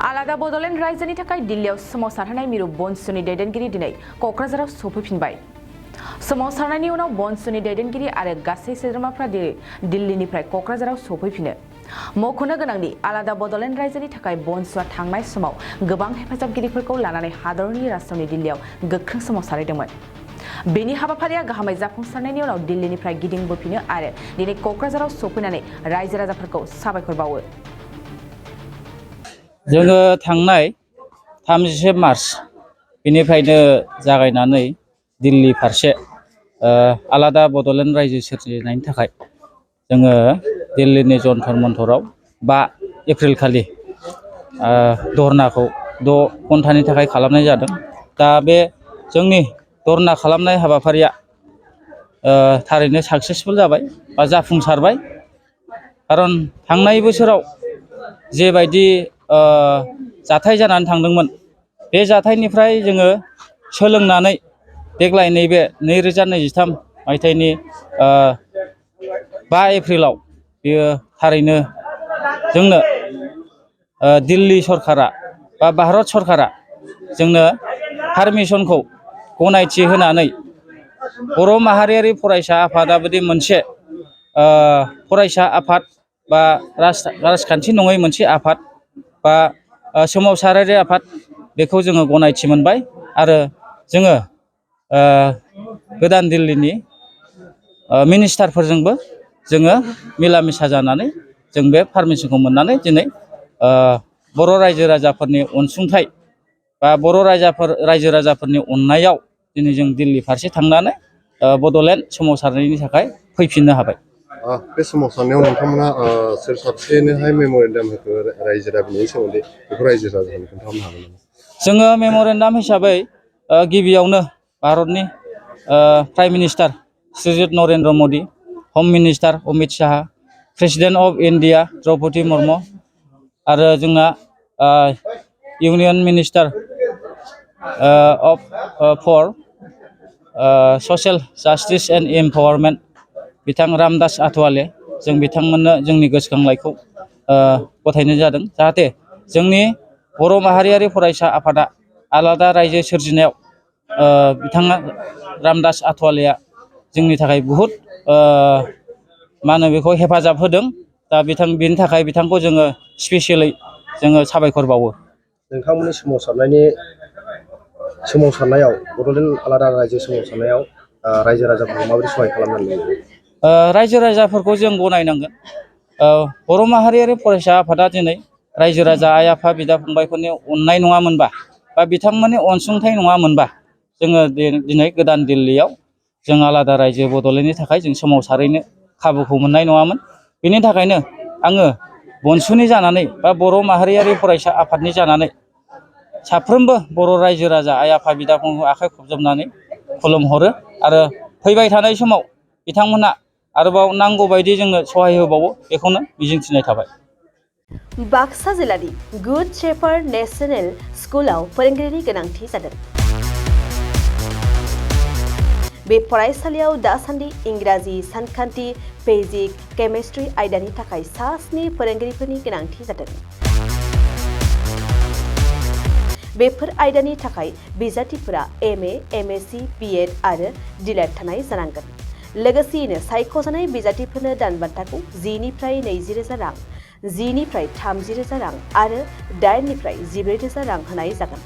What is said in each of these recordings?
आलादा बड'लेण्ड रायजोनि थाखाय दिल्लीयाव सोमावसारहोनाय मिरु बनसुनि दैदेनगिरि दिनै क'क्राझाराव सफैफिनबाय। सोमावसारनायनि उनाव बनसुनि दैदेनगिरि आरो गासै सोद्रोमाफ्रा दिल्लीनिफ्राय क'क्राझाराव सफैफिनो। मख'नो गोनांदि आलादा बड'लेण्ड रायजोनि थाखाय बनसुआ थांनाय समाव गोबां हेफाजाबगिरिफोरखौ लानानै हादरनि राजधानी दिल्लीयाव गोख्रों सोमावसारदोंमोन। बेनि हाबाफारिया गाहामै जाफुंसारनायनि उनाव दिल्लीनिफ्राय गिदिंबोफिनो आरो दिनै क'क्राझाराव सफैनानै रायजो राजाफोरखौ साबायखर बावो। जोङो थांनाय 30 मार्च बेनिफ्रायनो जागायनानै दिल्ली फारसे आलादा बड'लेण्ड रायजो सोरजिनायनि थाखाय जोङो दिल्लीनि जन्तर मन्तराव 5 एप्रिल खालि धरनाखौ 6 घन्टानि थाखाय खालामनाय जादों। दा बे जोंनि धरना खालामनाय हाबाफारिया थारैनो साक्सेसफुल जाबाय बा जाफुंसारबाय। खारन थांनाय बोसोराव जेबायदि जाथाय जानानै थांदोंमोन बे जाथायनिफ्राय जोङो सोलोंनानै देग्लाय नैबे 2023 मायथाइनि 5 एप्रिलाव बेयो थारैनो जोंनो दिल्ली सरकारा बा भारत सरकारा जोंनो पारमिसनखौ गनायथि होनानै बर' माहारियारि फरायसा आफादाबादि मोनसे फरायसा आफाद बा राजखान्थि नङै मोनसे आफाद बा सोमावसारारि आफाद बेखौ जोङो गनायथि मोनबाय आरो जोङो गोदान दिल्लीनि मिनिस्टारफोरजोंबो जोङो मिला मिसा जानानै जों बे पारमिसनखौ मोननानै दिनै बर' रायजो राजाफोरनि अनसुंथाइ बा बर' रायजो राजाफोरनि अननायाव दिनै जों दिल्ली फारसे थांनानै बड'लेण्ड सोमावसारनायनि थाखाय फैफिननो हाबाय। बे सोमावसारनायाव नोंथांमोना सोर साबसेनोहाय मेम'रेन्डाम होखो रायजो राजानि सोमोन्दै बेखौ रायजो राजानो खोन्थानो हागोन नामा? जोङो मेम'रेन्डाम हिसाबै गिबियावनो भारतनि prime minister Shriyut Narendra Modi, home minister Amit Shah, president of India Droupadi Murmu आरो जोंना union minister for social justice and empowerment बिथां रामदास आठवाले, जों बिथांमोननो जोंनि गोसोखांलाइखौ गथायनाय जादों जाहाथे जोंनि बर' माहारियारि फरायसा आफादा आलादा रायजो सोरजिनायाव बिथाङा रामदास आठवालेया जोंनि थाखाय बुहुद मा होनो बेखौ हेफाजाब होदों। दा बेनि थाखाय बिथांखौ जोङो स्पेसियेलि जोङो साबायखर बावो। नोंथांमोननि सोमावसारनायाव बड'लेण्ड आलादा रायजो सोमावसारनायाव रायजो राजाफोरखौ माबोरै सहाय खालामनानै रायजो राजाफोरखौ जों गनायनांगोन। बर' माहारियारि फरायसा आफादा दिनै रायजो राजा आइ आफा बिदा फंबायफोरनि अननाय नङामोनबा बा बिथांमोननि अनसुंथाइ नङामोनबा जोङो दिनै गोदान दिल्लीयाव जों आलादा रायजो बड'लेण्डनि थाखाय जों सोमावसारहैनो खाबुखौ मोननाय नङामोन। बेनि थाखायनो आङो बनसुनि जानानै बा बर' माहारियारि फरायसा आफादनि जानानै साफ्रोमबो बर' रायजो राजा आइ आफा बिदा फंबायखौ आखाइ खबजबनानै खुलुमहरो आरो फैबाय थानाय समाव बिथांमोनहा आरोबाव नांगौ बायदि जोंनो सहाय होबावो बेखौनो मिजिंथिनाय थाबाय। बाक्सा जिल्लानि गुड शेफार्ड नेशनेल स्कुलाव फोरोंगिरिनि गोनांथि जादों। बे फरायसालियाव दासान्दि इंराजि, सानखान्थि, फिजिक, केमिस्ट्रि आयदानि थाखाय 7 फोरोंगिरिफोरनि गोनांथि जादों। बेफोर आयदानि थाखाय बिजाथिफोरा MA, MSc, BEd आरो DLED थानाय जानांगोन। लोगोसेयैनो सायख'जानाय बिजाथिफोरनो दानबान्थाखौ 10 निफ्राय 20,000 रां, 10 निफ्राय 30,000 रां आरो 8 निफ्राय 14,000 रां होनाय जागोन।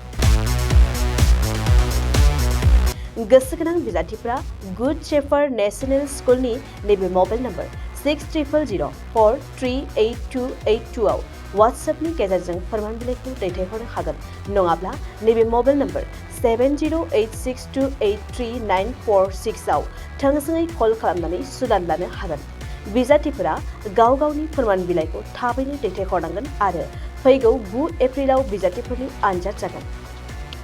गोसो गोनां बिजाथिफोरा गुड शेफार्ड नेशनेल स्कुलनि नैबे मबाइल नम्बर 6000043828 आव वाट्सएपनि गेजेरजों फोरमान बिलाइखौ दैथायहरनो हागोन। नङाब्ला नैबे मबाइल नम्बर 7086283946 आव थोंजोङै कल खालामनानै सुलाद लानो हागोन। बिजाथिफोरा गाव गावनि फोरमान बिलाइखौ थाबैनो दैथायहरनांगोन आरो फैगौ 9 एप्रिलाव बिजाथिफोरनि आनजाद जागोन।